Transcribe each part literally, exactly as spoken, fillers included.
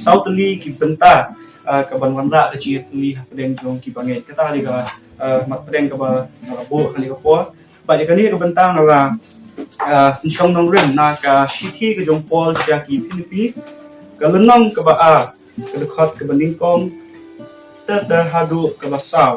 saw tylli ki bynta, ah, kaban wanrah ka jingïatylli hapdeng jong ki bangeit. Kata ka dei ka, ah, mat pdeng kaba nga la buh ha kane ka por. Bad ïa kane ka bynta nga la, ah, pynshong nongrim na ka shithi ka jong u Paul sha ki Philippi, ka lynnong kaba ar, ka dkhot kaba nyngkong ter ter haduh kaba saw.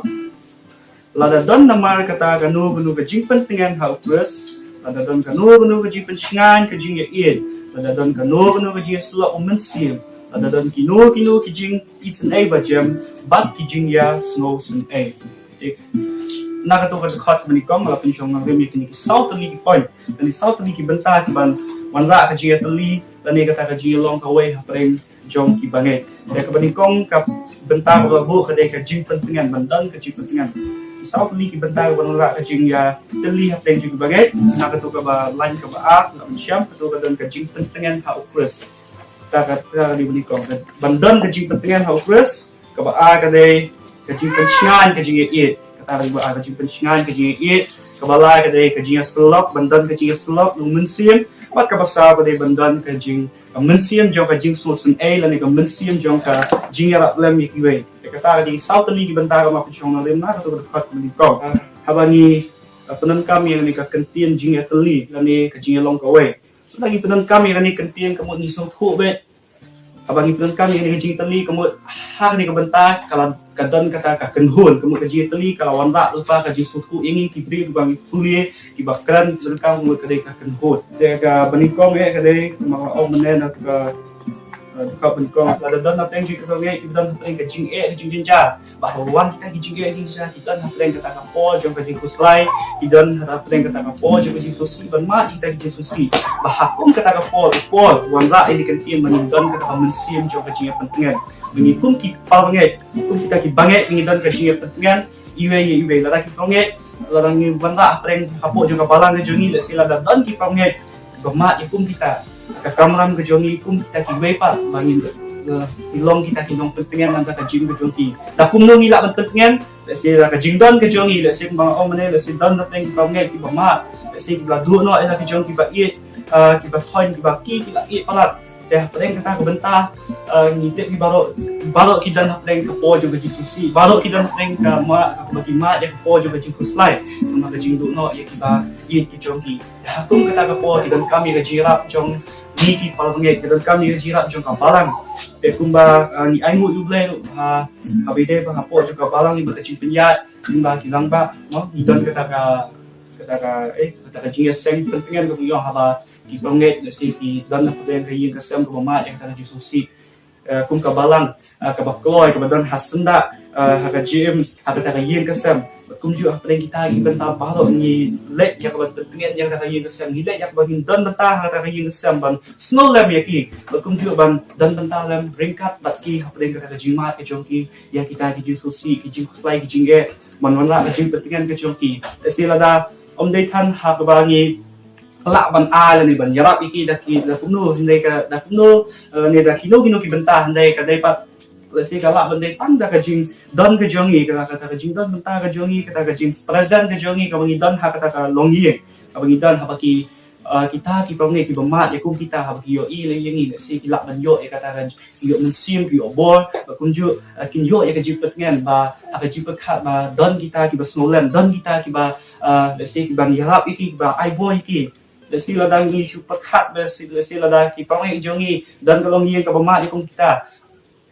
Lada don namar kata kano kano ka jingpyntngen ha u Khrist, lada don kano kano ka jingpynshngaiñ ka jingïaieit, lada don kano kano ka jingïasyllok u Mynsiem, lada don kino kino ki jingisynei bajem bad ki jingïasngewsynei. Te na kato ka dkhot kaba nyngkong nga la pynshong nongrim ïa kine ki saw tylli ki point, kine ki saw tylli ki bynta kiban wanrah ka jingïatylli lane kata ka jingïalong kawei hapdeng jong ki bangeit. Te kaba nyngkong ka bynta kaba la buh ka dei ka jingpyntngen, ban don ka jingpyntngen. Ki saw tylli ki bynta kiban wanrah ka jingïatylli hapdeng jong ki bangeit. Na kato kaba lain kaba ar, la mynshem, kato ka don ka jingpyntngen ha u Khrist. Kata ka, kata ka dei kaba nyngkong. Ban don ka jingpyntngen ha u Khrist, kaba ar ka dei ka jingpynshngaiñ ka jingïaieit. Kata ka dei kaba ar, ka jingpynshngaiñ ka jingïaieit. Kaba lai ka dei ka jingïasyllok, ban don ka jingïasyllok u Mynsiem. Bad kaba saw ka dei ban don ka jing, ka mynsiem jong ka jingsngewsynei lane ka mynsiem jong ka jingïarap lem ïa kiwei. Te kata ka dei saw tylli ki bynta kaba nga pynshong nongrim na kato ka dkhot kaba nyngkong. Haba ngi, ah, pyndonkam ïa kane ka kyntien jingïatylli lane ka jingïalong kawei, lada ngi pyndonkam ïa kane ka kyntien ka mut ngi sngewthuh beit. Haba ngi pyndonkam ïa kane ka jingïatylli ka mut ha kane ka bynta ka la, ka don kata ka kynhun, ka mut ka jingïatylli ka la wanrah lypa ka jingsngewthuh ïa ngi ki briew kiba ngi pule, kiba kren, pyndonkam ka mut ka dei ka kynhun. Te kaba nyngkong eh ka dei, kumba nga ong mynne na ka, eh, dkhot ba nyngkong, lada don hapdeng jong ki bangeit kiba don hapdeng ka jingeh ka jingjynjar. Ba ha wan kita ki jingeh jingjynjar, ki don hapdeng kata ka por jong ka jingkhuslai, ki don hapdeng kata ka por jong ka jingsngewsih, ban mad ïa kita ki jingsngewsih. Ba ha kum kata ka por, u Paul u wanrah ïa kane ka kyntien ba ngin don kata ka mynsiem jong ka jingïapyntngen. Ba ngi kum ki parabangeit, kum kita ki bangeit ba ngin don ka jingïapyntngen iwei ïa iwei. Lada ki parabangeit, lada ngi wanrah hapdeng hapoh jong ka balang ka jong ngi, lehse lada don ki parabangeit ba mad ïa kum kita, ka kamram ka jong ngi, kum kita kiwei pat ba ngin, eh, long kita ki nongpyntngen na ka jingim ka jong ki. Da kumno ngi lah ban pyntngen? Lehse da ka jingdon ka jong ngi, lehse kumba nga ong mynne, lehse don hapdeng ki parabangeit kiba mad, lehse kiba la duh noh ïa la ki jong kiba ïeit, eh, kiba thoiñ, kiba ki, kiba ïeit palat. Te hapdeng kata ka bynta, eh, ngi tip ki baroh, baroh ki don hapdeng ka por jong ka jingsngewsih, baroh ki don hapdeng ka mad, kaba ki mad ïa ka por jong ka jingkhuslai, namar ka jingduh noh ïa kiba ïeit ki jong ki. Ha kum kata ka por ki donkam ïa ka jingïarap jong ngi ki parabangeit, ki donkam ïa ka jingïarap jong ka balang. Te kumba, ah, ngi ainguh ïa U Blei ruh, ha, haba ïadei bad hapoh jong ka balang, ïa ka jingpynïaid, ïa ki rangbah, no, ngi don kata ka, kata ka, eh, kata ka jingïaseng pyntngen kaba ngi ïoh haba ki parabangeit, lehse ki don hapdeng ka ïing ka sem kaba mad ïa kata ka jingsngewsih. Eh, kum ka balang, eh, kaba kloi, kaba don ha syndah, eh, ha ka gym, ha kata ka ïing ka sem. Bad kumjuh hapdeng kita ki bynta baroh ngi leit ïa kaba pyntngen ïa kata ka ïing ka sem, ngi leit ïa kaba ngin don bynta ha kata ka ïing ka sem ban sngewlem ïa ki. Bad kumjuh ban don bynta lem ryngkat bad ki hapdeng kata ka jingmad ka jong ki ïa kita ki jingsngewsih, ki jingkhuslai, ki jingeh. Ban wanrah ka jingpyntngen ka jong ki. Lehse lada ym dei than ha kaba ngi lah ban ai lane ban ïarap ïa ki da ki, da kumno, hynrei ka, da kumno, eh, ne da kino kino ki bynta, hynrei ka dei pat, lehse ka lah ban dei tang da ka jingdon ka jong ngi, kata, kata ka jingdon bynta ka jong ngi, kata ka jingpresent ka jong ngi, kaba ngi don ha kata ka longïing, kaba ngi don haba ki, eh, kita ki parabangeit kiba mad ïa kum kita, haba ki ïohi leh ïa ngi, lehse ki lah ban ïoh ïa kata ka, ïoh mynsiem, ïoh bor, ba kumjuh, eh, kin ïoh ïa ka jingpyntngen, ba ha ka jingpyrkhat ba don kita kiba sngewlem, don kita kiba, eh, lehse kiban ïarap ïa ki, kiba ai bor ïa ki. Lehse lada ngi shu pyrkhat, lehse, lehse lada ki parabangeit jong ngi don ka longïing kaba mad ïa kum kita,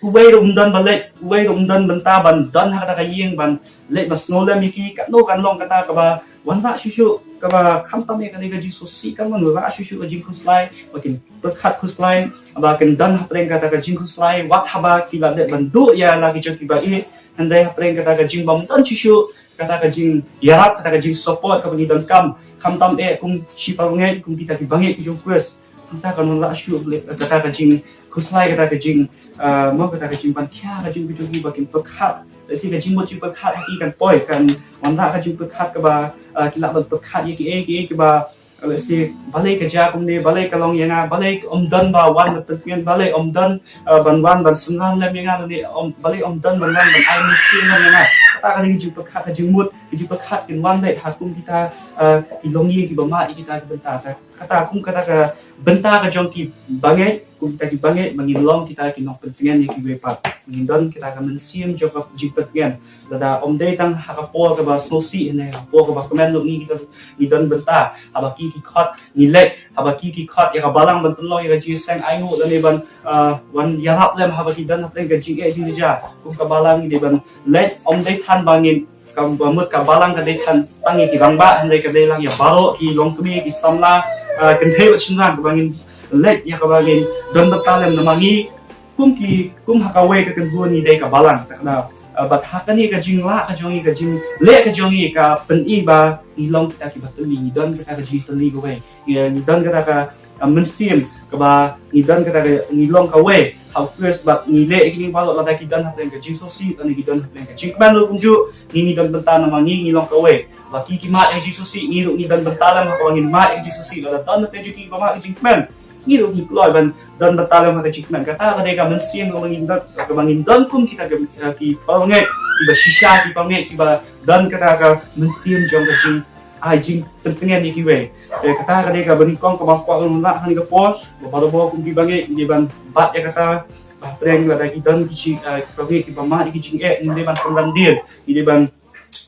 uwei ruh um don ba leit, uwei ruh um don bynta ban don ha kata ka ïing ban leit ban sngewlem ïa ki, katno kan long kata kaba wanrah shuh shuh, kaba khamtam ïa kane ka jingsngewsih kan wanrah shuh shuh ka jingkhuslai, ba kin pyrkhat khuslai, ba kin don hapdeng kata ka jingkhuslai, wat haba ki la dep ban duh ïa la ki jong kiba ïeit, hynrei hapdeng kata ka jingbym don shuh shuh kata ka jingïarap, kata ka jingsupport kaba ngi donkam, khamtam eh kum shi parabangeit, kum kita ki bangeit ki jong U Khrist. Hangta kan wanrah shuh kata ka jingkhuslai, kata ka jing, ah, mo, kata ka jingpynkhia ka jong ki jong ki ba kin pyrkhat. Lehse ka jingmut jingpyrkhat ha ki kan poi, kan wanrah ka jingpyrkhat kaba, ah, ki lah ban pyrkhat ïa kiei kiei kiba, ah, lehse balei ka jia kumne, balei ka long ïa nga, balei ym don ba wan ban pyntngen, balei ym don, ah, ban wan ban synran lem ïa nga, lane ym, balei ym don ban wan ban ai mynsiem lem ïa nga. Kata ka dei ka jingpyrkhat, ka jingmut, Ki jingpyrkhat kin wan leit ha kum kita, ah, ki longïing kiba mad ïa kita ki bynta. Kata, kum kata ka bynta ka jong ki bangeit, kum kita ki bangeit, ba ngin long kita ki nongpyntngen ïa kiwei pat. Ngin don kita ka mynsiem jong ka jingpyntngen. Lada ym dei tang ha ka por kaba sngewsih ne ha ka por kaba kmen ruh ngi, kita ngi don bynta. Haba ki ki khot ngi leit, haba ki ki khot ïa ka balang ban pynlong ïa ka jingseng ainguh lane ban, ah, wan ïarap lem haba ki don hapdeng ka jingeh jingja. Kum ka balang ngi dei ban leit, ym dei than ba ngin, ka mut ka balang ka dei than tang ïa ki rangbah, hynrei ka dei lang ïa baroh ki longkmie, ki samla, ah, kynthei bad shynrang, kaba ngin leit ïa kaba ngin don bynta lem. Namar ngi kum ki, kum ha kawei ka kynhun ngi dei ka balang. Te kata, ah, bad ha kane ka jinglah ka jong ngi, ka jingleh ka jong ngi ka pyni ba ngi long kita kiba tylli, ngi don kita ka jingtylli kawei. Ngi, ngi don kata ka, ah, mynsiem kaba ngi don kata ka, ngi long kawei ha U Khrist bad ngi leh ïa kine baroh, lada ki don hapdeng ka jingsngewsih, lada ki don hapdeng ka jingkmen ruh kumjuh, ngi, ngi don bynta namar ngi, ngi long kawei. Ba ki ki mad ïa ka jingsngewsih, ngi ruh ngi don bynta lem ha kaba ngin mad ïa ka jingsngewsih. Lada don hapdeng jong ki kiba mad ïa ka jingkmen, ngi ruh ngi kloi ban don bynta lem ha ka jingkmen. Kata ka dei ka mynsiem kaba ngin don, kaba ngin don kum kita ki, eh, ki parabangeit kiba shisha, ki parabangeit kiba don kata ka mynsiem jong ka jing ai jingpyntngen ïa kiwei. Te kata ka dei kaba nyngkong kaba nga kwah ban wanrah ha kane ka por, ba baroh kum ki bangeit ngi dei ban bat ïa kata, ba hapdeng lada ki don ki jing, eh, ki bangeit kiba mad ïa ki jingeh, ngi dei ban pynran dien, ngi dei ban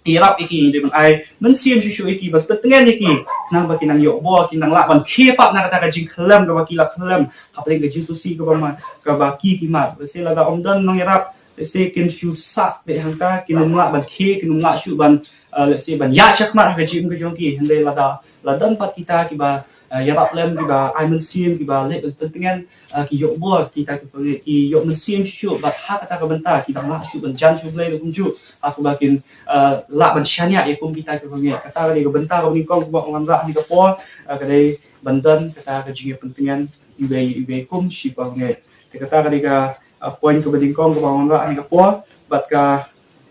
ïarap ïa ki, ngi dei ban ai mynsiem shuh shuh ïa ki, ban pyntngen ïa ki, khnang ba kin nang ïoh bor, kin nang lah ban khie pat na kata ka jingkhlem kaba ki la khlem hapdeng ka jingsngewsih kaba ma, kaba ki ki mad. Lehse lada ym don nongïarap, lehse kin shu sah beit hangta, kin ym lah ban khie, kin ym lah shuh ban, eh, lehse ban ïaid shakhmat ha ka jingim ka jong ki. Hynrei lada, la don pat kita kiba, eh, ïarap lem, kiba ai mynsiem, kiba leh ban pyntngen, eh, ki ïoh bor, kita ki pangeit, ki ïoh mynsiem shuh shuh, bad ha kata ka bynta ki dang lah shuh ban jan sha U Blei ruh kumjuh, ha kaba kin, eh, lah ban shaniah ïa kum kita ki pangeit. Kata ka dei ka bynta kaba nyngkong kaba nga wanrah ha kane ka por, eh, ka dei ban don kata ka jingïapyntngen iwei iwei kum shi parabangeit. Te kata ka dei ka, ah, point kaba nyngkong kaba nga wanrah ha kane ka por, bad ka,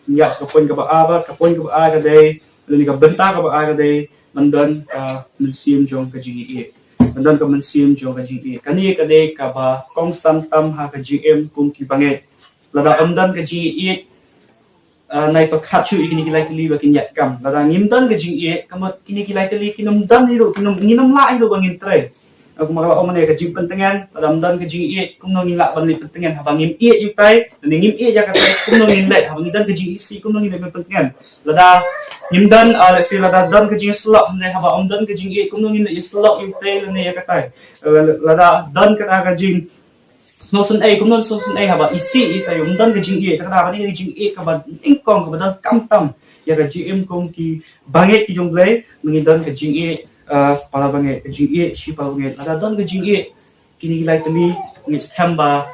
ïa, ka point kaba ar, bad ka point kaba ar ka dei, lane ka bynta kaba ar ka dei ban don ka mynsiem jong ka jingïeit. Ban don ka mynsiem jong ka jingïeit. Kane ka dei kaba kongsan tam ha ka jingim kum ki bangeit. Lada ym don ka jingïeit, ah, nai pyrkhat shuh ïa kine ki lai tylli ba kin ïaid kam. Lada ngim don ka jingïeit, ka mut kine ki lai tylli kin ym don hi ruh, kin ym, ngin ym lah hi ruh ba ngin trei. Kumba ka la ong mynne, ka jingpyntngen, lada ym don ka jingïeit, kumno ngin lah ban leit pyntngen? Haba ngim ïeit ïa utai lane ngim ïeit ïa katai, kumno ngin leit? Haba ngi don ka jingisih, kumno ngin leit ban pyntngen? Lada ngim don, ah, lehse lada don ka jingïasyllok, hynrei haba ym don ka jingïeit, kumno ngin leit ïasyllok ïa utai lane ïa katai? Lada, lada don kata ka jing sngewsynei, kumno sngewsynei haba isih ïa utai ym don ka jingïeit? Kata ka dei ka jingïeit kaba nyngkong kaba donkam tam ïa ka jingim kum ki bangeit ki jong U Blei, ba ngin don ka jingïeit, ah, parabangeit, ka jingïeit shi parabangeit. Lada don ka jingïeit, kine ki lai tylli ngi skhem ba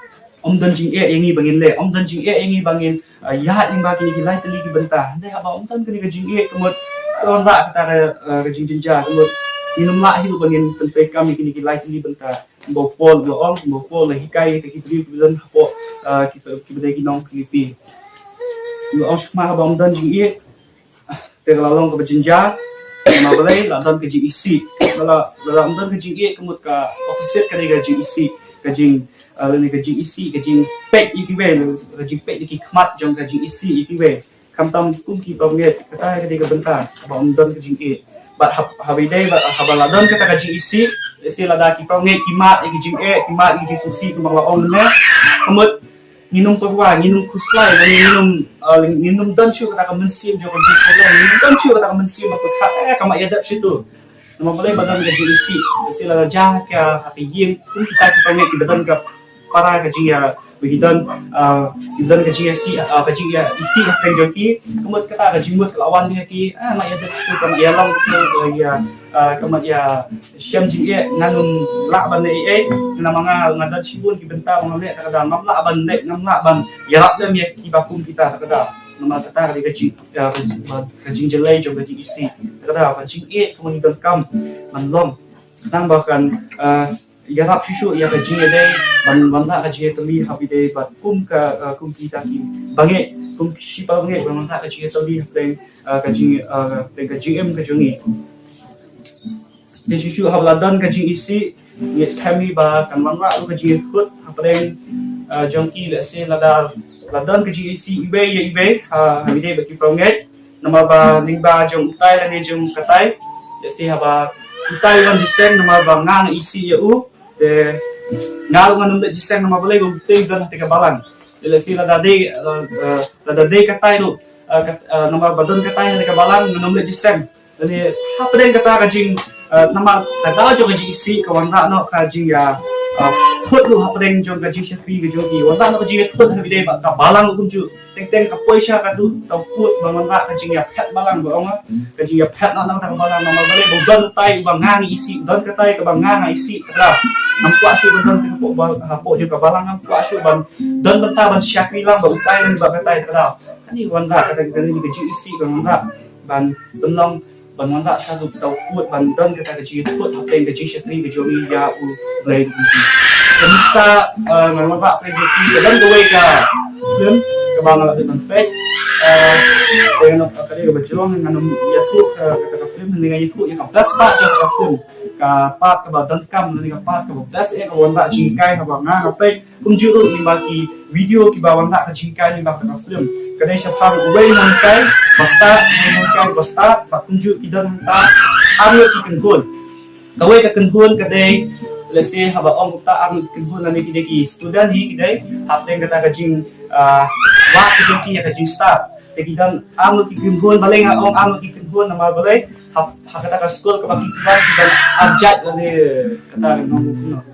ym don jingeh ïa ngi ba ngin leh, ym don jingeh ïa ngi ba ngin, ah, ïaid lyngba kine ki lai tylli ki bynta. Hynrei haba ym don kane ka jingeh, ka mut ka long ba kata ka, ah, ka jingjynjar, ka mut ngin ym lah hi ruh ba ngin pyntrei kam ïa kine ki lai tylli bynta. Kumba u Paul u la ong, kumba u Paul u la hikai ïa ki briew kiba don hapoh, ah, ki, kiba dei ki nong Philippi. U la ong shakmat haba ym don jingeh, te ka la long kaba jynjar. Namar balei? La don ka jingisih. Lada, lada ym don ka jingeh, ka mut ka opposite ka dei ka jingisih, ka jing, ah, lane ka jingisih, ka jingpeit ïa kiwei, ka jingpeit ïa ki khmat jong ka jingisih ïa kiwei. Khamtam kum ki parabangeit, kata ka dei ka bynta kaba ym don ka jingeh. Bad hab, haba ïadei, bad haba la don kata ka jingisih, lehse lada ki parabangeit ki mad ïa ki jingeh, ki mad ïa ki jingsngewsih, kumba la ong mynne, ka mut ngin ym pyrwa, ngin ym khuslai, ngin ym, ah, ngin ym don shuh kata ka mynsiem jong ka jingkhuslai, ngin ym don shuh kata ka mynsiem ba pyrkhat, eh, kam ïa dep shuh tu. Namar balei? Ba don ka jingisih. Lehse lada jia ha ka, ha ka ïing, kum kita ki parabangeit kiba don ka para ka jingïa, ba ki don, ah, ki don ka jingïasih, ah, ka jingïaisih hapdeng jong ki, ka mut kata ka jingmut ka la wan ïa ki, ah, kam ïa dep shuh, kam ïa long shuh, ïa, ah, kam ïa shem jingeh, ngan ym lah ban leh ei ei. Namar nga, nga don shibun ki bynta ba ngan leh, te kata ngam lah ban leh, ngam lah ban ïarap lem ïa kiba kum kita, te kata. Namar kata ka dei ka jing, ah, ka jing, ka jingjyllei jong ka jingisih. Te kata ka jingeh ka mut ngi donkam ban long, khnang ba kan, ah, ïarap shuh shuh ïa ka jingïadei, ban wanrah ka jingïatylli haba ïadei bad kum ka, ah, kum kita ki bangeit, kum shi parabangeit, ban wanrah ka jingïatylli hapdeng, ah, ka jing, ah, hapdeng ka jingim ka jong ngi. Te shuh shuh haba la don ka jingisih, ngi skhem hi ba kan wanrah ruh ka jingïakhun hapdeng, ah, jong ki. Lehse lada la don ka jingisih iwei ïa iwei, ha, haba ïadei bad ki parabangeit, Namar ba lyngba jong utai lane jong katai, lehse haba utai u wan jingïaseng namar ba nga nga isih ïa u, te nga ruh ngan ym leit jingïaseng namar balei ba u teng don ha kata ka balang. Te lehse lada dei, eh, eh, lada dei katai ruh, eh, kat-, eh, namar ba don katai ha kata ka balang ngan ym leit jingïaseng. Lane hapdeng kata ka jing, eh, namar ka daw jong ka jingisih ka wanrah noh ka jingïathut ruh hapdeng jong ka jingshakri ka jong ki. Wanrah noh ka jingïathut ha kaba ïadei bad ka balang ruh kumjuh. Teng teng ka poi sha ka duh, ka pud, ban wanrah ka jingïaphet balang ba ong, ka jingïaphet noh na kata ka balang namar balei ba don utai uba nga nga isih, don katai kaba nga nga isih, kata. Ngam kwah shuh ban don ka pud ba, ha pud jong ka balang, ngam kwah shuh ban don bynta ban shakri lang bad utai lane bad katai, kata. Kane wanrah kata ka, kane ka jingisih ban wanrah, ban pynlong, ban wanrah sha ka duh, ka pud, ban don kata ka jingïathut hapdeng ka jingshakri ka jong ngi ïa U Blei. Te mynta, eh, ngan wanrah peit ïa phi, ka don kawei ka film kaba nga la dep ban peit. Eh, te ngan ong ka dei kaba jrong, ngan ym ïathuh ka, kata ka film, ngan ïathuh ïa ka best part jong ka film. Ka part kaba donkam, lane ka part kaba best eh, kaba wanrah jinghikai haba nga nga peit. Kumjuh ruh lyngba ki video kiba wanrah ka jinghikai lyngba kata ka film. Ka dei shaphang uwei u nonghikai ba stad, uwei u nonghikai ba stad, bad kumjuh ki don hangta ar ngut ki kynhun. Kawei ka kynhun ka dei, lehse haba ong kumta ar ngut ki kynhun lane ki dei ki student hi ki dei, hapdeng kata ka jing, ah, wad ka jong ki ïa ka jingstad. Te ki don ar ngut ki kynhun, balei nga ong ar ngut ki kynhun namar balei, ha, ha kata ka skul kaba ki wan ki don ar jait lane kata ka nong, nong.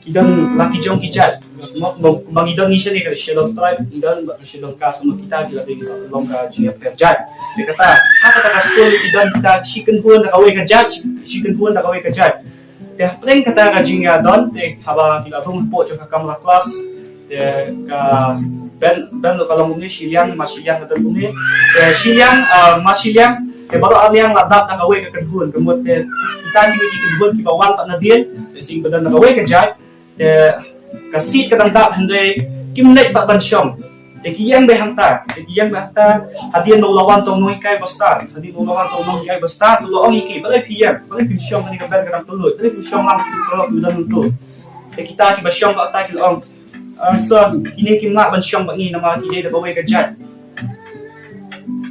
Ki don la ki jong ki jait. Mo, mo, kumba ngi don ngi shane ka Scheduled Tribe, ngi don bad ka Scheduled Caste, mo kita ki la dei long ka jingïapher jait. Te kata, ha kata ka skul ki don kita shi kynhun da kawei ka jait, shi kynhun da kawei ka jait. Te hapdeng kata ka jingïadon, te haba ki la rung hapoh jong ka kamra klas, te ka Ben, Ben ruh ka long kumne, shiliang, ma shiliang ka don kumne. Te shiliang, ah, ma shiliang, te baroh arliang la dap da kawei ka kynhun, ka mut te kita kiwei ki kynhun kiba wan pat nadien, te shisien ba don da kawei ka jait, te ka seat ka dang dap hynrei kim leit pat ban shong. Te ki ïeng beit hangta, te ki ïeng beit hangta, hadien ba u la wan tang u nonghikai ba stad, hadien ba u la wan tang u nonghikai ba stad, u la ong ïa ki, balei phi ïeng, balei phi shong kane ka Ben ka dang kylluid, balei phi shong lang, phi don hangto. Te kita kiba shong bad hangta ki la ong, ah, sir, kine kim lah ban shong bad ngi namar ki dei da kawei ka jait.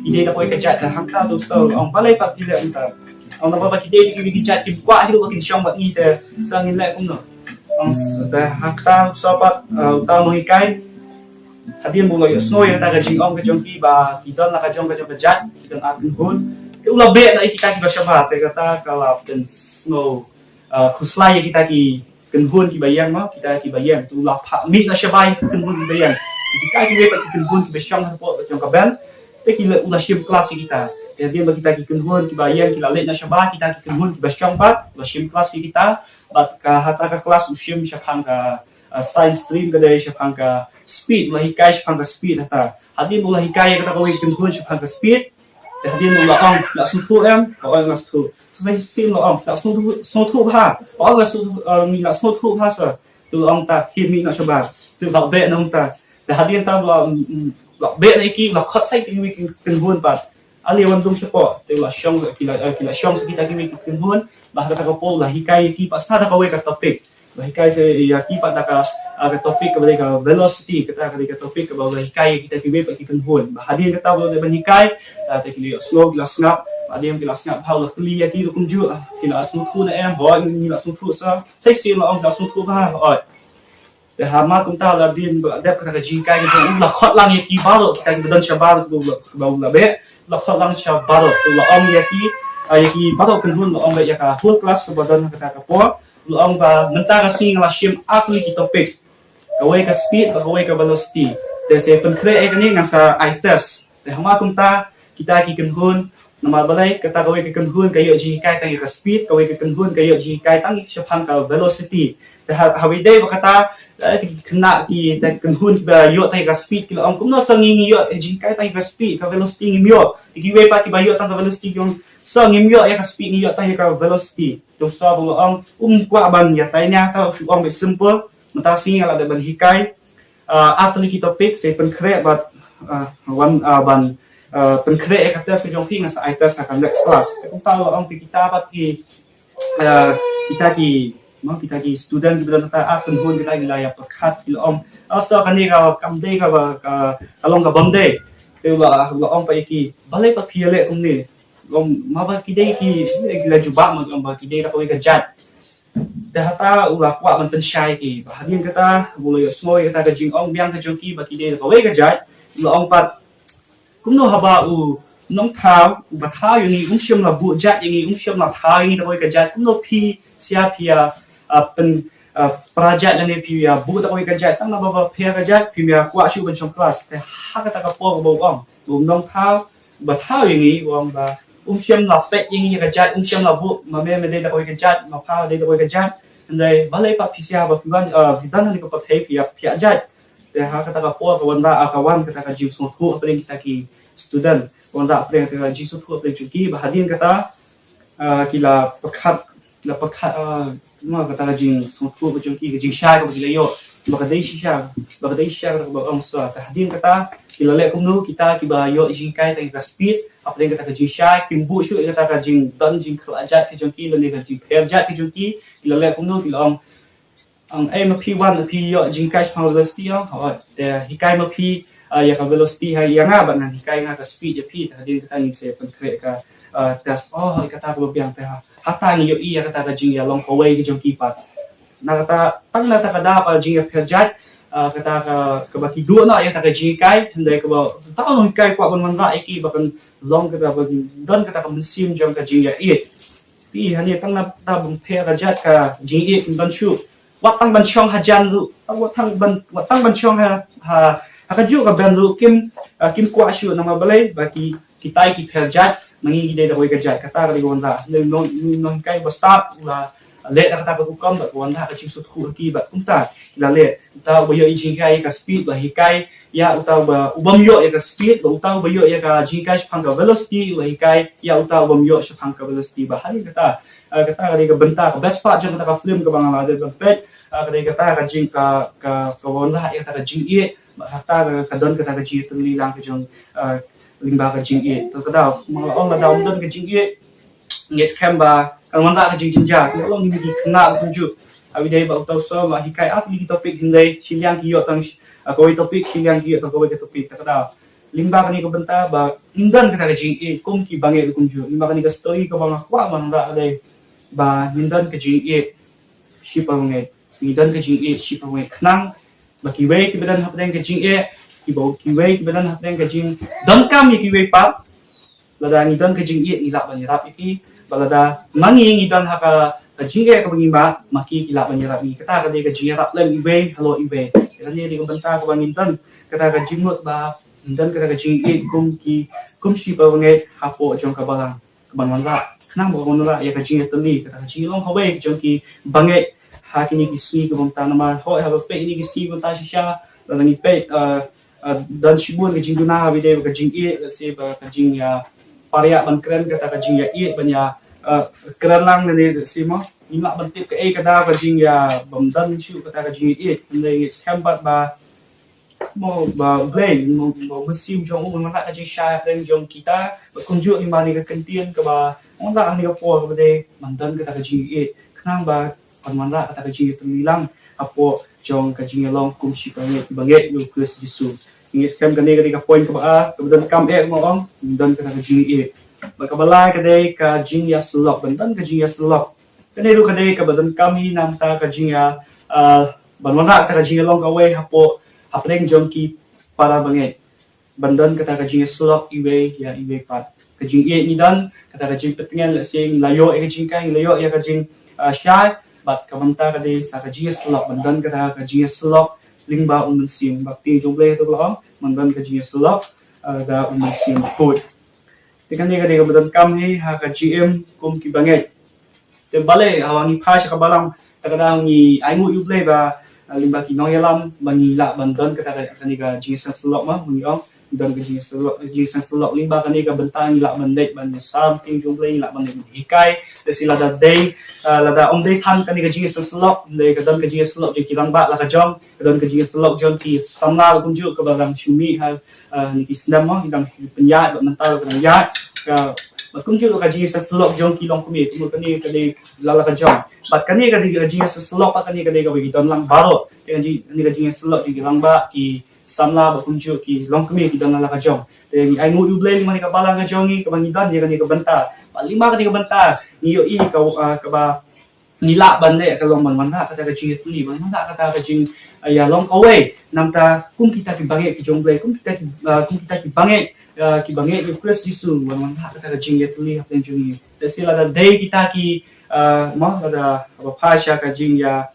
Ki dei da kawei ka jait, te hangta u sir u la ong, balei pat phi leh kumta. Ong namar ba ki dei da kiwei ki jait, kim kwah hi ruh ba kin shong bad ngi, te sir ngin leh kumno. Ong s-, te hangta u sir pat, ah, uta u nonghikai, hadien ba u la ïohsngew ïa kata ka jingong ka jong ki ba ki don la ka jong ka jong ka jait, ki don ar kynhun. Te u la beh na ïa kita kiba shabar, te kata ka la pynsngew, ah, khuslai ïa kita ki kynhun kiba ïeng, mo, kita kiba ïeng. Te u la phah mih noh shabar ïa ki kynhun kiba ïeng. Te kita kiwei pat ki kynhun kiba shong hapoh ka jong ka Ben, te ki la, u la shim klas ïa kita. Te hadien ba kita ki kynhun kiba ïeng ki la leit noh shabar, kita ki kynhun kiba shong pat, u la shim klas ïa kita. Bad ka, hata ka klas u shim shaphang ka, ah, science stream, ka dei shaphang ka speed, u la hikai shaphang ka speed hata. Hadien u la hikai ïa kata kawei ka kynhun shaphang ka speed, te hadien u la ong, phi la sngewthuh em? Ka ong, nga sngewthuh. Te shisien u la ong, phi la sngewthuh, sngewthuh bha? Ka ong, nga sngewthuh, ah, ngi la sngewthuh bha sir. Te u la ong ta, khie mih noh shabar. Te u la beh noh hangta. Te hadien ta u la, mm, mm, u la beh noh ïa ki, u la khot sa ïa kiwei ki kynhun pat. Ale wan dung shapoh, te u la shong, ki la, eh, ki la shong sa kita kiwei ki kynhun, bad ha kata ka por u la hikai ïa ki pat sa da kawei ka topic. U la hikai sa ïa ki pat da ka, ah, ka topic kaba dei ka velocity, kata ka dei ka topic kaba u la hikai ïa kita kiwei pat ki kynhun. Bad hadien kata ba u la dep ban hikai, ah, te ki la ïohsngew, ki la sngap, hadien ki la sngap bha u la kylli ïa ki ruh kumjuh, ah, ki la sngewthuh ne em, hooid, ngi la sngewthuh sir, sa shisien u la ong ki la sngewthuh bha, hooid. Te ha mar kumta la dien ba la dep kata ka jinghikai ka jong u, u la khot lang ïa ki baroh kita kiba don shabar ba u la, ba u la beh, u la khot lang sha baroh. Te u la ong ïa ki, ah, ïa ki baroh kynhun, u la ong beit ïa ka whole class kaba don ha kata ka por, u la ong ba mynta ka sngi nga la shim ar tylli ki topic. Kawei ka speed bad kawei ka velocity. Te sa pynkhreh ïa kane ngan sa ai test. Te ha mar kumta kita ki kynhun, namar balei, kata kawei ka kynhun ka ïoh jinghikai tang ïa ka speed, kawei ka kynhun ka ïoh jinghikai tang shaphang ka velocity. Te ha, ha kaba ïadei bad kata, eh, ki khynnah ki, te kynhun kiba ïoh tang ïa ka speed ki la ong, kumno sir ngi, ngi ïoh jinghikai tang ïa ka speed, ka velocity ngim ïoh. Te kiwei pat kiba ïoh tang ka velocity ki ong, sir ngim ïoh ïa ka speed, ngi ïoh tang ïa ka velocity. Te u sir u la ong, um kwah ban ïatai nia, ta u shu ong beit simple, mynta sngi nga la dep ban hikai, ah, ar tylli ki topic, sa pynkhreh bad, ah, wan, ah, ban, ah, pynkhreh ïa ka test ka jong phi, ngan sa ai test ha ka next class. Te kumta u la ong, te kita pat ki, ah, kita ki, mo, kita ki student kiba don hangta ar kynhun kita ki la ïa pyrkhat ki la ong, oh sir kane ka kam dei kaba, ka, ka long kabym dei. Te u la, u la ong pat ïa ki, balei pat phi ïaleh kumne? U ong, ma ba ki dei ki, ki la jubab, ma ki ong ba ki dei da kawei ka jait. Te hata u la kwah ban pynshai ïa ki. Ba hadien kata, u la ïohsngew ïa kata ka jingong biang ka jong ki ba ki dei da kawei ka jait. U la ong pat, kumno haba u nongthaw, uba thaw ïa ngi, um shym la buh jait ïa ngi, um shym la thaw ïa ngi da kawei ka jait, kumno phi, shisha phi ïa, ah, pyn, ah, pra jait lane phi ïa buh da kawei ka jait, tang na ba, ba pher ka jait, phim ïa kwah shuh ban shong klas. Te ha kata ka por ba u ong, u nongthaw, ba thaw ïa ngi, u ong ba, um shym la peit ïa ngi ïa ka jait, um shym la buh, ma me me dei da kawei ka jait, ma pha dei da kawei ka jait. Hynrei balei pat phi shisha ba phi wan, ah, phi don ha kane ka pyrthei phi ïa, phi ïa jait. Te ha kata ka por ka wan da, ah, ka wan kata ka jingsngewthuh hapdeng kita ki student. Ka wan da hapdeng kata ka jingsngewthuh hapdeng jong ki, ba hadien kata, ah, ki la pyrkhat, la pyrkhat, ah, ma kata ka jingsngewthuh ka jong ki, ka jingshai kaba ki la ïoh. Ba ka dei shisha, ba ka dei shisha kata kaba ong sa. Te hadien kata, ki la leh kumno, kita kiba ïoh jinghikai tang ïa ka speed, hapdeng kata ka jingshai, kim buh shuh ïa kata ka jingdon jingkhlad jait ka jong ki, lane ka jingpher jait ka jong ki, ki la leh kumno, ki la ong, ong, "Ei, ma phi wan, phi ïoh jinghikai shaphang velocity, ong." "Oh, te hikai ma phi, ah, ïa ka velocity ha ïa nga, bad ngan hikai nga ka speed ïa phi, te hadien kata ngin sa pynkhreh ka, ah, test." Oh, ïa kata kaba biang te ha. Hata ngi ïohi ïa kata ka jingïalong kawei ka jong ki pat. Na kata, tang na kata ka daw ka jingïapher jait, ah, kata ka, kaba ki duh noh ïa kata ka jinghikai, hynrei kaba uta u nonghikai u kwah ban wanrah ïa ki ba kan long kata ba don kata ka mynsiem jong ka jingïaieit. Phi, hangne tang na kata ban pher ka jait ka jingïaieit kim don shuh. Wat tang ban shong hajan ruh, wat tang ban, wat tang ban shong ha, ha, ha kajuh ka bench ruh kim, ah, kim kwah shuh, namar balei, ba ki, kitai ki pher jait, ma ngi ngi dei da kawei ka jait. Kata ka dei ka wanrah. Nong, nong, nonghikai ba stad u la leh da kata ka rukom, bad ka wanrah ka jingsngewthuh ha ki, bad kumta ki la leh. Uta uba ïoh jinghikai ïa ka speed, ba hikai ïa uta uba, u bym ïoh ïa ka speed, ba uta uba ïoh ïa ka jinghikai shaphang ka velocity, ba hikai ïa uta u bym ïoh shaphang ka velocity. Ba hadien kata, ah, kata ka dei ka bynta, ka best part jong kata ka film kaba nga la dep ban peit, ah, ka dei kata ka jing, ka, ka, ka wanrah ïa kata ka jingïaieit, ba kata ka, ka don kata ka jingïatylli lang ka jong, ah, lyngba ka jingïaieit. Te ka daw, ma nga la ong lada ym don ka jingïaieit, ngi skhem ba kan wanrah ka jingjynjar. Ngi long ngi ki khynnah kumjuh. Haba ïadei bad uta u sor, la hikai ar tylli ki topic hynrei shiliang ki ïoh tang, ah, kawei topic, shiliang ki ïoh tang kawei ka topic. Te ka daw, lyngba kane ka bynta ba ngin don kata ka jingïaieit kum ki bangeit kumjuh. Lyngba kane ka story kaba nga kwah ban wanrah ka dei ba ngin don ka jingïaieit shi parabangeit. Ngin don ka jingïaieit shi parabangeit khnang ba kiwei kiba don hapdeng ka jingeh, kiba, kiwei kiba don hapdeng ka jingdonkam ïa kiwei pat, lada ngi don ka jingïaieit ngi lah ban ïarap ïa ki. Bad lada ma ngi ngi don ha ka, ka jingeh kaba ngi mad, ma ki ki lah ban ïarap ïa ngi. Kata ka dei ka jingïarap lem iwei halor iwei. Kane ka dei ka bynta kaba ngin don kata ka jingmut ba ngin don kata ka jingïaieit kum ki, kum shi parabangeit hapoh jong ka balang, ka ban wanrah, khnang ba kan wanrah ïa ka jingïatylli, kata ka jinglong kawei jong ki bangeit ha kine ki sngi kiba mynta. Namar hooid haba peit kine ki sngi kiba mynta shisha, lada ngi peit, ah, ah, don shibun ka jingduna haba ïadei bad ka jingïaieit, lehse ba ka jingïa, ah, pariah ban kren kata ka jingïaieit, ban ïa, ah, kren lang lane lehse mo, ngim lah ban tip kaei ka daw ka jingïa, ah, bym don shuh kata ka jingïaieit. Hynrei ngi skhem pat ba mo, ba U Blei, mo, mo, mynsiem jong u, u wanrah ka jingshai hapdeng jong kita, bad kumjuh lyngba kane ka kyntien kaba wanrah ha kane ka por kaba dei ban don kata ka jingïaieit, khnang ba kan wanrah kata ka jingïatylli lang hapoh jong ka jingïalong kum shi parabangeit, parabangeit ïa U Khrist Jisu. Ngi skhem kane ka dei ka point kaba ar, kaba donkam eh, kaba ong, don kata ka jingïaieit. Bad kaba lai ka dei ka jingïasyllok, ban don ka jingïasyllok. Kane ruh ka dei kaba donkam hi na ka bynta ka jingïa, ah, ban wanrah kata ka jingïalong kawei hapoh, hapdeng jong ki parabangeit. Ban don kata ka jingïasyllok iwei ïa iwei pat. Ka jingïaieit ngi don, kata ka jingpyntngen, lehse ngi la ïoh ïa ka jinghikai, ngi la ïoh ïa ka jing, ah, shai, bad ka bynta ka dei sa ka jingïasyllok, ban don kata ka jingïasyllok lyngba U Mynsiem. Bad ka ktien jong U Blei hato ka la ong, ban don ka jingïasyllok, ah, da U Mynsiem Bakhuid. Te kane ka dei kaba donkam hi ha ka jingim kum ki bangeit. Te balei haba ngi phai sha ka balang, te ka daw ngi ainguh ïa U Blei ba, ah, lyngba ki nongïalam ba ngi lah ban don kata ka, kane ka jingïaseng syllok, ma ngi ong, don ka jingïaseng syllok, jingïaseng syllok lyngba kane ka bynta ngi lah ban leit ban ïasam ktien jong U Blei, ngi lah ban leit ban hikai. Te shi lada dei, ah, lada ym dei than kane ka jingïaseng syllok, ym dei ka don ka jingïasyllok jong ki rangbah la ka jong, ka don ka jingïasyllok jong ki samla la kumjuh kaba dang shu mih ha, ah, kine ki snem mo, ki dang pynïaid bad mynta ruh ka dang ïaid. Ka, bad kumjuh ka jingïaseng syllok jong ki longkmie, kumno kane ka dei la la ka jong. Bad kane ka dei ka jingïaseng syllok, bad kane ka dei kaba ki don lang baroh. Kane ka jing, kane ka jingïaseng syllok jong ki rangbah, ki samla bad kumjuh ki longkmie ki don la ka jong. Te ngi ai nguh ïa U Blei lyngba kane ka balang ka jong ngi kaba ngi don ïa kane ka bynta. Bad lyngba kane ka bynta ngi ïohi ka, ah, kaba ngi lah ban leh ka long ban wanrah kata ka jingïatylli, ban wanrah kata ka jing, ah, ïalong kawei. Namar kum kita ki bangeit ki jong U Blei, kum kita ki, ah, kum kita ki bangeit, ah, ki bangeit ïa U Khrist Jisu, ban wanrah kata ka jingïatylli hapdeng jong ngi. Te lehse lada dei kita ki, ah, mo lada ba pha sha ka jingïa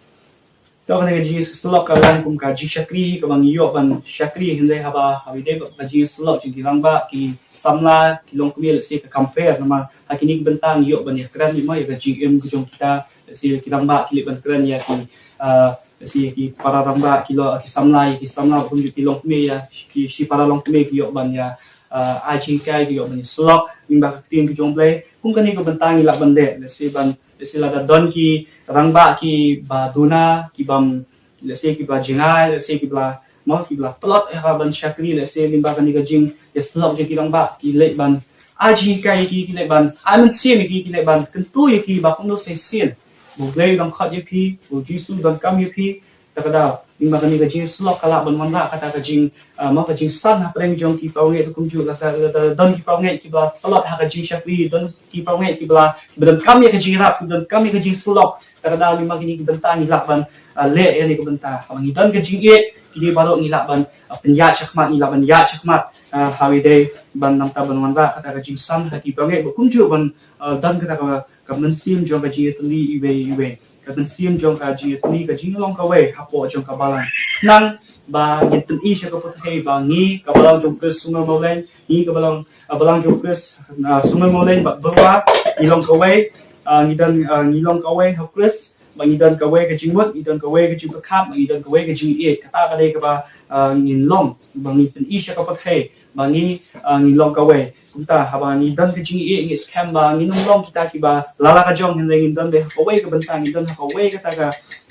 to kane ka jingïasyllok ka long kum ka jingshakri kaba ngi ïoh ban shakri, hynrei haba, haba dei bad ka jingïasyllok jong ki rangbah ki samla ki longkmie, lehse ka compare namar ha kine ki bynta ngi ïoh ban ïakren ïa mo ïa ka jingim ka jong kita, lehse ki rangbah ki leh ban kren ïa ki, ah, lehse ïa ki para rangbah ki lo, ki samla, ïa ki samla kumjuh ki longkmie, ïa ki shi para longkmie ki ïoh ban ïa, ah, ai jinghikai, ki ïoh ban ïasyllok lyngba ka ktien ka jong U Blei. Kum kane ka bynta ngi lah ban leh, lehse ban, lehse lada don ki rangbah kiba duna, ki bym, lehse kiba jngai, lehse kiba la, mo, kiba la tlot ïa ka ban shakri, lehse lyngba kane ka jingïasyllok jong ki rangbah ki leh ban ai jinghikai ïa ki, ki leh ban ai mynsiem ïa ki, ki leh ban kyntu ïa ki ba kumno sa shisien ba U Blei u dang khot ïa phi, ba U Jisu u donkam ïa phi. Te ka daw lyngba kane ka jingïasyllok ka lah ban wanrah kata ka jing, ah, mo, ka jingsan hapdeng jong ki para bangeit kumjuh, lada, lada don ki para bangeit kiba la tlot ha ka jingshakri, don ki para bangeit kiba la, kiba donkam ïa ka jingïarap, kiba donkam ïa ka jingïasyllok. Te ka daw lyngba kine ki bynta ngi lah ban, ah, leh ïa kane ka bynta. Haba ngi don ka jingïeit, kine baroh ngi lah ban, ah, pynïaid shakhmat, ngi lah ban ïaid shakhmat, ah, haba dei ban namar ban wanrah kata ka jingsan ha ki para bangeit ba kumjuh ban, ah, don kata ka, ka mynsiem jong ka jingïatylli iwei iwei. Ka mynsiem jong ka jingïatylli, ka jinglong kawei hapoh jong ka balang. Khnang ba ngin pyni sha ka pyrthei ba ngi ka balang jong U Khrist Sumer Mawleng, ngi ka balang, ah, balang jong U Khrist, ah, Sumer Mawleng bad Bedowa, ngi long kawei, ah, ngi don, ah, ngi long kawei ha U Khrist, ba ngi don kawei ka jingmut, ngi don kawei ka jingpyrkhat, ba ngi don kawei ka jingïeit. Kata ka dei kaba, ah, ngin long, ba ngin pyni sha ka pyrthei ba ngi, ah, ngin long kawei. Kumta haba ngi don ka jingïeit, ngi skhem ba ngin ym long kita kiba la la ka jong, hynrei ngin don beit ha kawei ka bynta, ngin don ha kawei kata ka,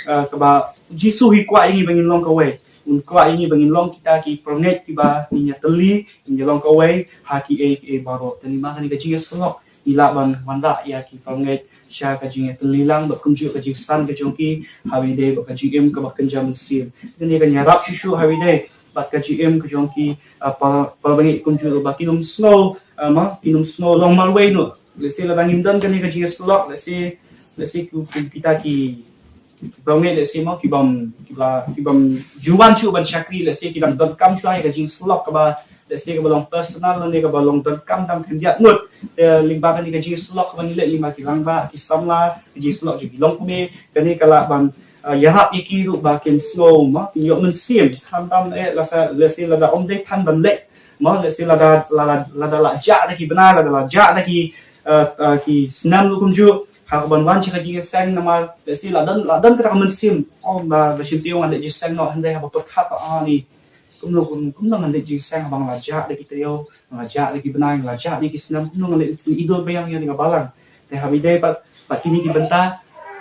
ah, kaba U Jisu u kwah ïa ngi ba ngin long kawei. Un kwah ïa ngi ba ngin long kita ki para bangeit kiba ngin ïatylli, ngin ïalong kawei ha kiei kiei baroh. Te lyngba kane ka jingïasyllok ngi lah ban wanrah ïa ki para bangeit sha ka jingïatylli lang bad kumjuh ka jingsan ka jong ki haba dei bad ka jingim kaba kynja mynsiem. Kane kan ïarap shuh shuh haba dei bad ka jingim ka jong ki, ah, para, para bangeit kumjuh ba kin ym sngew, ah, mo, kin ym sngew long marwei noh. Lehse lada ngim don kane ka jingïasyllok, lehse, lehse ki, ki, kita ki para bangeit, lehse mo, ki bym, kiba, ki bym ju wan shuh ban shakri, lehse ki dang donkam shuh ïa ka jingïasyllok kaba, lehse kaba long personal, lane kaba long donkam tang khyndiat ngut. Te lyngba kane ka jingïasyllok kaba ngi leh lyngba ki rangbah, ki samla, ka jingïasyllok jong ki longkmie, kane ka lah ban, ah, ïarap ïa ki ruh ba kin sngew, mo, kin ïoh mynsiem. Khamtam, eh, lehse, lehse lada ym dei than ban leh, mo, lehse lada, lada, lada la jah da ki bnai, lada la jah da ki, ah, ah, ki snem ruh kumjuh, ha kaban wan sha ka jingïaseng namar, lehse la don, la don kata ka mynsiem, oh, ba, ba shim taïew ngan leit jingïaseng noh, hynrei haba pyrkhat ba, ah, ni, kumno, kum, kumno ngan leit jingïaseng haba nga la jah da ki taïew, nga la jah da ki bnai, nga la jah da ki snem, kumno ngan leit, ngan ïoh biang ïa kane ka balang. Te haba dei bad, bad kine ki bynta,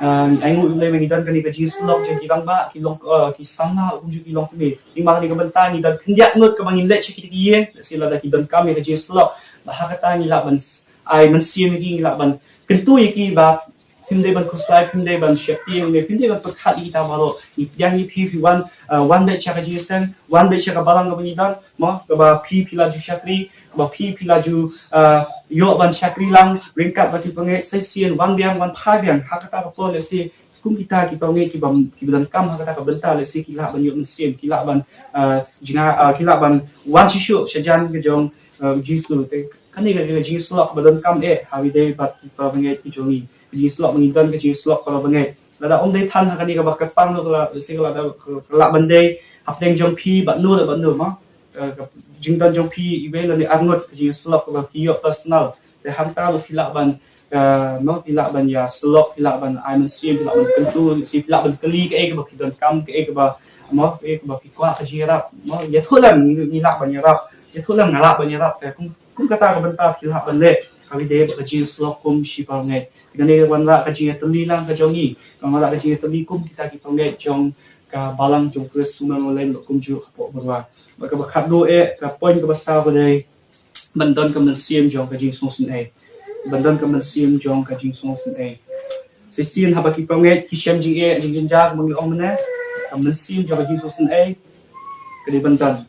ah, ai nguh ïa U Blei ba ngi don kane ka jingïasyllok jong ki rangbah, ki long, ah, ki samla, kumjuh ki longkmie. Lyngba kane ka bynta ngi don khyndiat ngut kaba ngin leit sha kita ki ïing, lehse lada ki donkam ïa ka jingïasyllok. Bad ha kata ngi lah ban ai mynsiem ïa ki, ngi lah ban kyntu ïa ki ba phim dei ban khuslai, phim dei ban sheptieng, phim dei ban pyrkhat ïa kita baroh. Ngi pdiang ïa phi, phi wan, ah, wan beit sha ka jingïaseng, wan beit sha ka balang kaba ngi don, mo, kaba phi, phi la ju shakri, kaba phi, phi la ju, ah, ïoh ban shakri lang ryngkat bad ki para bangeit, sa shisien wan biang, wan phai biang. Ha kata ka por lehse kum kita ki para bangeit kiba, kiba donkam ha kata ka bynta, lehse ki lah ban ïoh mynsiem, ki lah ban, ah, jngai, ah, ki lah ban wan shuh shuh shajan ka jong, ah, U Jisu. Te kane ka, ka jingïasyllok kaba donkam eh haba dei bad ki para bangeit ki jong ngi. Ka jingïasyllok ba ngi don ka jingïasyllok para bangeit. Lada ym dei than ha kane kaba kyrpang ruh ka la, lehse ka la, ka la, ka lah ban dei hapdeng jong phi bad no bad no, mo. Eh, ka jingdon jong phi iwei lane arngut, ka jingïasyllok kaba phi ïoh personal. Te hangta ruh phi lah ban, eh, mo, phi lah ban ïasyllok, phi lah ban ai mynsiem, phi lah ban kyntu, lehse phi lah ban kylli kaei kaba phi donkam, kaei kaba, mo, kaei kaba phi kwah ka jingïarap, mo. Ïathuh lem, ngi, ngi lah ban ïarap, ïathuh lem, nga lah ban ïarap. Te kum, kum kata ka bynta phi lah ban leh haba dei bad ka jingïasyllok kum shi para bangeit. Kane ka wanrah ka jingïatylli lang ka jong ngi, ka wanrah ka jingïatylli kum kita ki para bangeit jong ka balang jong U Khrist Sumer Mawleng bad kumjuh hapoh Bedowa. Bad kaba khatduh eh, ka point kaba saw ka dei ban don ka mynsiem jong ka jingsngewsynei. Ban don ka mynsiem jong ka jingsngewsynei. Shisien haba ki para bangeit ki shem jingeh jingjynjar, kumba ngi ong mynne, ka mynsiem jong ka jingsngewsynei ka dei ban don.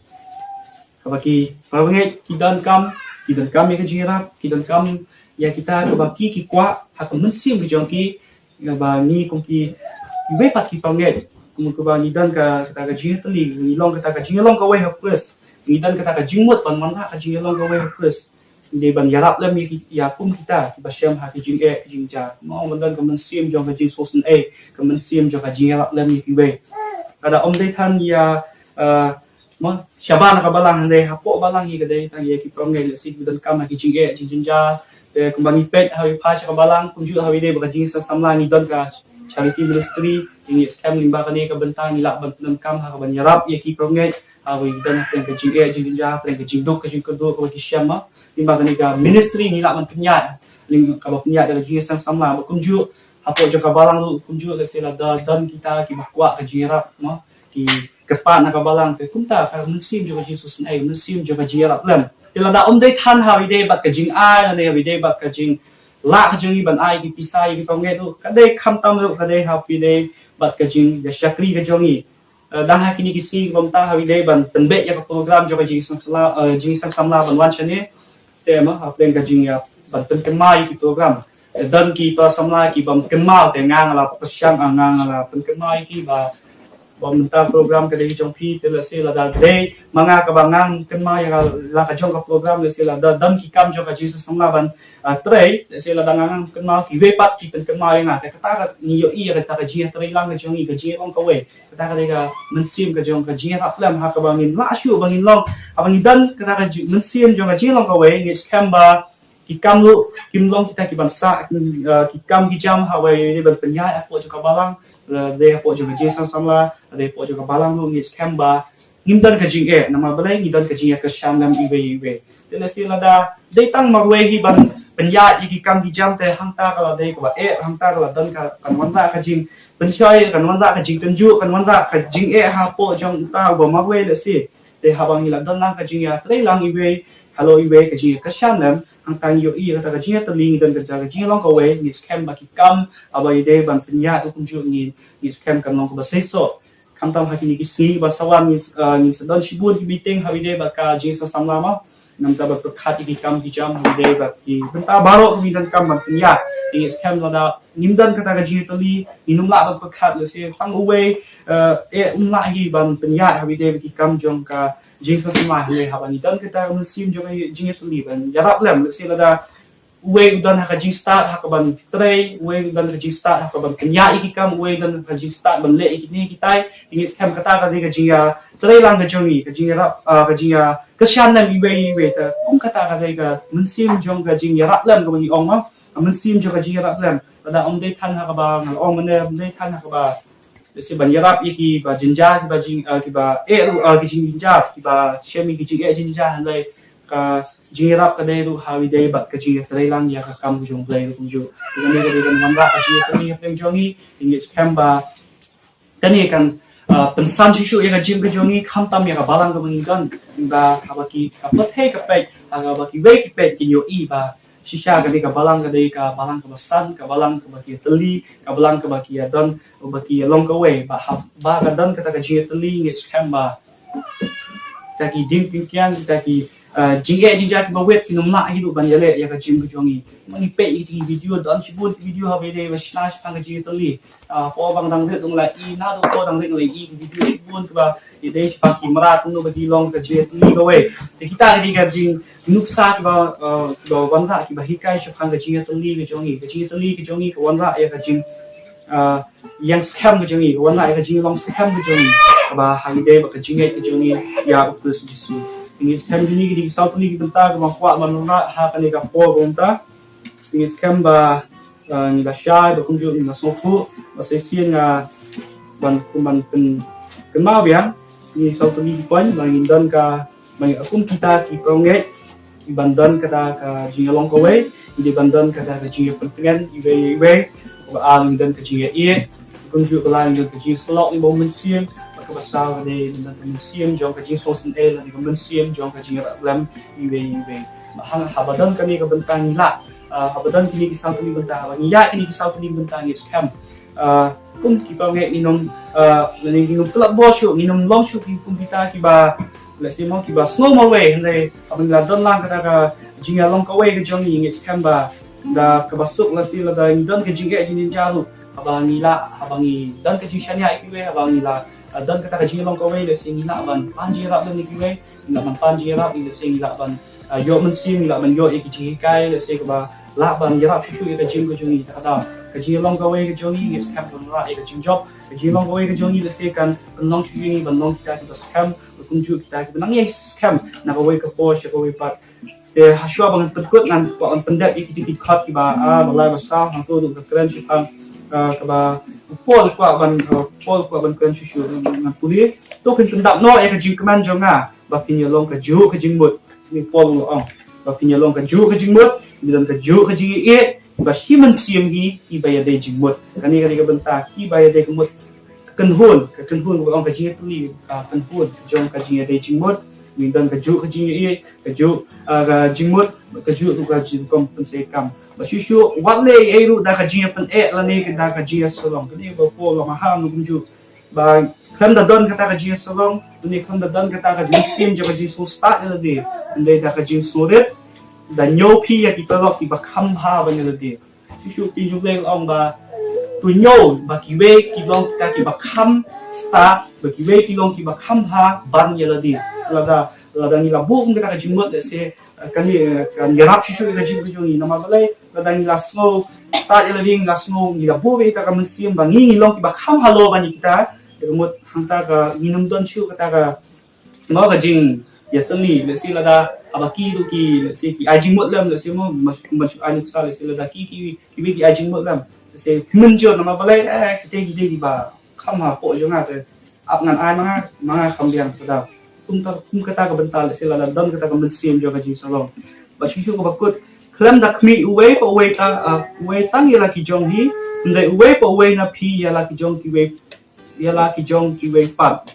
Kaba ki para bangeit ki donkam, ki donkam ïa ka jingïarap, ki donkam ïa kita kaba ki ki kwah ha ka mynsiem ka jong ki, kaba ngi kum ki, kiwei pat ki para bangeit, kum kaba ngi don ka, kata ka jingïatylli, ngi long kata ka jingïalong kawei ha Khrist, ngi don kata ka jingmut ban wanrah ka jingïalong kawei ha Khrist. Ngi dei ban ïarap lem ïa ki, ïa kum kita kiba shem ha ki jingeh ki jingjia. Mo, ban don ka mynsiem jong ka jingsngewsynei, ka mynsiem jong ka jingïarap lem ïa kiwei. Lada ym dei than ïa, eh, mo, shabar na ka balang, hynrei hapoh balang hi ka dei tang ïa ki para bangeit lehse kiba donkam ha ki jingeh jingjia. Te kumba ngi peit ha i pha sha ka balang, kumjuh ha i dei bad ka jingsngew samla, ngi don ka charity ministry, ngi skhem lyngba kane ka bynta ngi lah ban pyndonkam ha kaban ïarap ïa ki para bangeit ha kaba don ha pdeng ka jingeh jingjia, ha pdeng ka jingduk ka jingkyrduh kaba ki shem, mo. Lyngba kane ka ministry ngi lah ban pynïaid, lyngba kaba pynïaid da ka jingsngew samla, bad kumjuh hapoh jong ka balang ruh kumjuh, lehse lada don kita kiba kwah ka jingïarap, mo, ki kyrpad na ka balang, te kumta ka mynsiem jong ka jingsngewsynei, mynsiem jong ka jingïarap lem. Te lada ym dei than ha i dei bad ka jingai, lane ha i dei bad ka jinglah ka jong ngi ban ai ki pisa ïa ki para bangeit ruh, ka dei khamtam ruh ka dei ha i dei bad ka jingïashakri ka jong ngi. Eh, dang ha kine ki sngi kiba mynta ha i dei ban pynbeit ïa ka program jong ka jingsngew samla, eh, jingsngew samla ban wan shane. Te, mo, ha pdeng ka jingïa ban pynkynmaw ïa ki program. Te don ki para samla ki bym kynmaw, te nga nga la pyrshang, ah, nga nga la pynkynmaw ïa ki ba, ba mynta program ka dei jong phi, te lehse lada dei ma nga kaba ngan kynmaw ïa ka, la ka jong ka program, lehse lada don ki kam jong ka jingsngew samla ban, ah, trei, lehse lada nga ngan kynmaw, kiwei pat ki pynkynmaw ïa nga. Te kata ka ngi ïohi ïa kata ka jingïatreilang ka jong ngi, ka jingïalong kawei. Kata ka dei ka mynsiem ka jong ka jingïarap lem, ha kaba ngin lah shuh ba ngin long, haba ngi don kata ka ji-, mynsiem jong ka jingïalong kawei, ngi skhem ba ki kam ruh kim long kita kiban sah, eh, ki kam ki jam ha kaba ïadei ban pynïaid hapoh jong ka balang, eh, dei hapoh jong ka jingsngew samla, dei hapoh jong ka balang ruh, ngi skhem ba ngim don ka jingeh, namar balei, ngi don ka jingïakyrshan lem iwei iwei. Te lehse lada dei tang marwei hi ban pynïaid ïa ki kam ki jam, te hangta ka la dei kaba eh, hangta ka la don ka, kan wanrah ka jingpynshoi, kan wanrah ka jingtynjuh, kan wanrah ka jingeh hapoh jong uta uba marwei lehse. Te haba ngi la don lang ka jingïatreilang iwei halor iwei, ka jingïakyrshan lem, hangta ngi ïohi ïa kata ka jingïatreilang, ngi don kata ka jingïalong kawei, ngi skhem ba ki kam haba ïadei ban pynïaid ruh kumjuh, ngi, ngi skhem kan long kaba seisoh. Khamtam ha kine ki sngi ba sa wan, ngin, eh, ngin sa don shibun ki meeting ha i dei bad ka jingsngew samla, mo. Namar ba pyrkhat ïa ki kam ki jam ha i dei bad ki bynta baroh kiba ngi donkam ban pynïaid. Ngi skhem lada ngim don kata ka jingïatreilang, ngin ym lah ban pyrkhat, lehse tang uwei, eh, eh, um lah hi ban pynïaid ha i dei bad ki kam jong ka jingsngew samla, hynrei haba ngi don kata ka mynsiem jong ka jingïatreilang ban ïarap lem, lehse lada uwei u don ha ka jingstad ha kaban trei, uwei u don ha ka jingstad ha kaban pynïaid ïa ki kam, uwei u don ha ka jingstad ban leh ïa kine kitai, te ngi skhem kata ka dei ka jingïatreilang ka jong ngi, ka jingïarap, ah, ka jingïakyrshan lem iwei iwei. Te kum kata ka dei ka mynsiem jong ka jingïarap lem kaba ngi ong, mo, ka mynsiem jong ka jingïarap lem. Lada ym dei than ha kaba nga la ong mynne, ym dei than ha kaba lehse ban ïarap ïa kiba jynjar, kiba jing, ah, kiba eh ruh, ah, ki jingjynjar, kiba shem ïa ki jingeh jynjar, hynrei ka jingïarap ka dei ruh ha i dei bad ka jingïatreilang ïa ka kam ka jong U Blei ruh kumjuh. Te kane ka dei ban wanrah ka jingïatreilang ha pdeng jong ngi, te ngi skhem ba kane kan, ah, pynsan shuh shuh ïa ka jingim ka jong ngi, khamtam ïa ka balang kaba ngi don, ba haba ki, ka pyrthei ka peit, haba kiwei ki peit, kin ïohi ba shisha kane ka balang ka dei ka balang kaba san, ka balang kaba ki ïatreilang, ka balang kaba ki ïadon, ba ki ïalong kawei, ba haba ka don kata ka jingïatreilang, ngi skhem ba kita ki diengpyngkiang, kita ki, ah, jingeh jingjia kiba wit, kin ym lah hi ruh ban ïaleh ïa ka jingim ka jong ngi. Ma ngi peit ïa ki video, don shibun ki video haba ïadei ba shna shaphang ka jingïatreilang. Ah, por ba nga dang rit nga la i, naduh por dang rit nga la i ki video shibun kiba ïadei shaphang ki mrad, kumno ba ki long ka jingïatreilang kawei. Te kita ki dei ka jingnuksa kiba, ah, kiba wanrah, kiba hikai shaphang ka jingïatreilang ka jong ngi. Ka jingïatreilang ka jong ngi ka wanrah ïa ka jing, ah, ïeng skhem ka jong ngi, ka wanrah ïa ka jinglong skhem ka jong ngi, kaba ha i dei bad ka jingngeit ka jong ngi ïa U Khrist Jisu. Ka jingngeit skhem jong ngi ki dei ki saw tylli ki bynta kiba nga kwah ban wanrah ha kane ka por kaba mynta. Ka jingngeit skhem ba, ah, ngi la shai, ba kumjuh ngi la sngewthuh, ba sa shisien nga ban, kum ban pyn, pynkynmaw biang, ngi saw tylli ki point, ba ngin don ka, ba ngin kum kita ki para bangeit, ki ban don kata ka jingïalong kawei, ngi dei ban don kata ka jingïapyntngen iwei ïa iwei, kaba ar ngi don ka jingïaieit, kumjuh kaba lai ngi don ka jingïasyllok ïa U Mynsiem, bad kaba saw ka dei ngi don ka mynsiem jong ka jingsngewsynei, lane ka mynsiem jong ka jingïarap lem iwei ïa iwei. Bad hang haba don kane ka bynta ngi lah, ah, haba don kine ki saw tylli ki bynta, haba ngi ïaid kine ki saw tylli ki bynta ngi skhem, ah, Kum ki paralok ngi nym, ah, lane ngi nym tlot bor shuh, ngi nym long shuh ki kum kita kiba, let's say mo, kiba sngew marwei, hynrei haba ngi la don lang kata ka jingïalong kawei ka jong ngi, ngi skhem ba da kaba suk, let's say, lada ngi don ka jingeh jingïaroh, haba ngi la, haba ngi don ka jingshaniah ïa kiwei, haba ngi la, ah, don kata ka jingïalong kawei, let's say, ngi lah ban pan jingïarap lem ïa kiwei, ngi lah ban pan jingïarap, ngi, let's say, ngi lah ban, ah, ïoh mynsiem, ngi lah ban ïoh ïa ki jinghikai, let's say, kaba lah ban ïarap shuh shuh ïa ka jingim ka jong ngi. Te kata ka jingïalong kawei ka jong ngi, ngi skhem ban rah ïa ka jingjop. Ka jingïalong kawei ka jong ngi, let's say, kan pynlong shuh ïa ngi ban long kita kiba skhem, kumjuh kita kiba nang ïai skhem na kawei ka por sha kawei pat. Te ha shuwa ba ngan pynkut, ngan kwah ban pyndep ïa kita ki khot kiba ar, ba lai, ba saw, hangto ruh ka kren shaphang, ah, kaba u Paul u kwah ban, ah, u Paul u kwah ban kren shuh shuh, ngan pule. To phin pyndap noh ïa ka jingkmen jong nga ba phin ïalong kajuh ka jingmut. Une u Paul u ong ba phin ïalong kajuh ka jingmut, phin don kajuh ka jingïeit, ba shi mynsiem hi kiba ïadei jingmut. Kane ka dei ka bynta kiba ïadei ka mut. Ka kynhun, ka kynhun kaba ong ka jingïatylli, ka kynhun jong ka jingïadei jingmut. Ngi don kajuh ka jingïeit, kajuh, ah, ka jingmut, kajuh ruh ka jingkhong pynsaikam. Ba shuh shuh wat leh ei ei ruh da ka jingïapyneh lane ka da ka jingïasarong. Kane ba Paul u ong ha, kumjuh. Ba khlem da don kata ka jingïasarong, lane khlem da don kata ka mynsiem jong ka jingsngewstad ïa lade, hynrei da ka jingsngewrit, da ñiew phi ïa ki paralok kiba kham bha ban ïa lade. Shuh shuh Ktien jong U Blei ka ong ba to ñiew ba kiwei ki long kita kiba kham stad, ba kiwei ki long kiba kham bha ban ïa lade. Lada, lada ngi la buh kum kata ka jingmut, let's say, kan ïa, kan ïarap shuh shuh ïa ka jingim ka jong ngi. Namar balei? Lada ngi la sngewstad ïa lade, ngi la sngew, ngi la buh ïa kata ka mynsiem ba ngi, ngi long kiba kham halor ban ïa kita, ïa ka mut hangta ka, ngin ym don shuh kata ka, mo, ka jingïatylli, let's say, lada haba ki ruh ki, let's say, ki ai jingmut lem, let's say, mo, mas-, mas-, ai nuksa, let's say, lada ki, ki, kiwei ki ai jingmut lem, let's say, mynjur, namar balei, eh, kita, kita kiba kham hapoh jong nga te ap ngan ai ma nga, ma nga kham biang, kata. Kum ta, kum kata ka bynta, let's say, lada don kata ka mynsiem jong ka jingsarong. Ba shuh shuh kaba kut, khlem da khmih uwei pa uwei ta, ah, uwei tang ïa la ki jong hi, hynrei uwei pa uwei na phi ïa la ki jong kiwei, ïa la ki jong kiwei pat.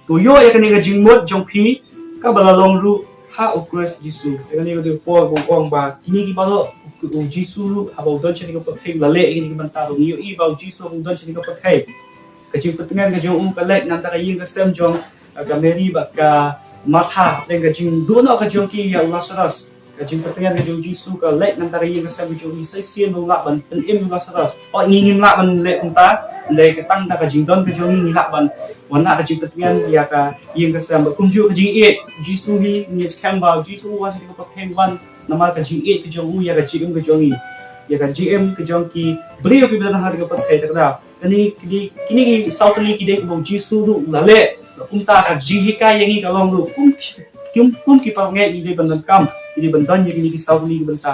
To ïoh ïa kane ka jingmut jong phi kaba la long ruh ha U Khrist Jisu. Ïa kane ka dei u Paul u ong ba kine ki baroh, U Jisu ruh haba u don sha kane ka pyrthei u la leh ïa kine ki bynta ruh. Ngi ïohi ba U Jisu haba u don sha kane ka pyrthei, ka jingpyntngen ka jong u ka leit na ka bynta ka ïing ka sem jong, eh, ka Mary bad ka Martha, hapdeng ka jingduh noh ka jong ki ïa u Lasarus. Ka jingpyntngen ka jong U Jisu ka leit na ka bynta ka ïing ka sem ka jong u, shisien ba u lah ban pynim ïa u Lasarus. Hooid, ngi ngim lah ban leh kumta, hynrei ka tang da ka jingdon ka jong ngi ngi lah ban wan na ka jingpyntngen ïa ka ïing ka sem. Bad kumjuh ka jingïeit, U Jisu hi ngi skhem ba U Jisu u wan sha kane ka pyrthei, u wan namar ka jingïeit ka jong u ïa ka jingim ka jong ngi, ïa ka jingim ka jong ki briew kiba don ha kane ka pyrthei. Te kata, kine, kine, kine ki saw tylli ki dei kiba U Jisu ruh u la leh. Bad kumta ka jinghikai ïa ngi ka long ruh kum, kum, kum ki paralok ngi dei ban donkam, ngi dei ban don ïa kine ki saw tylli ki bynta.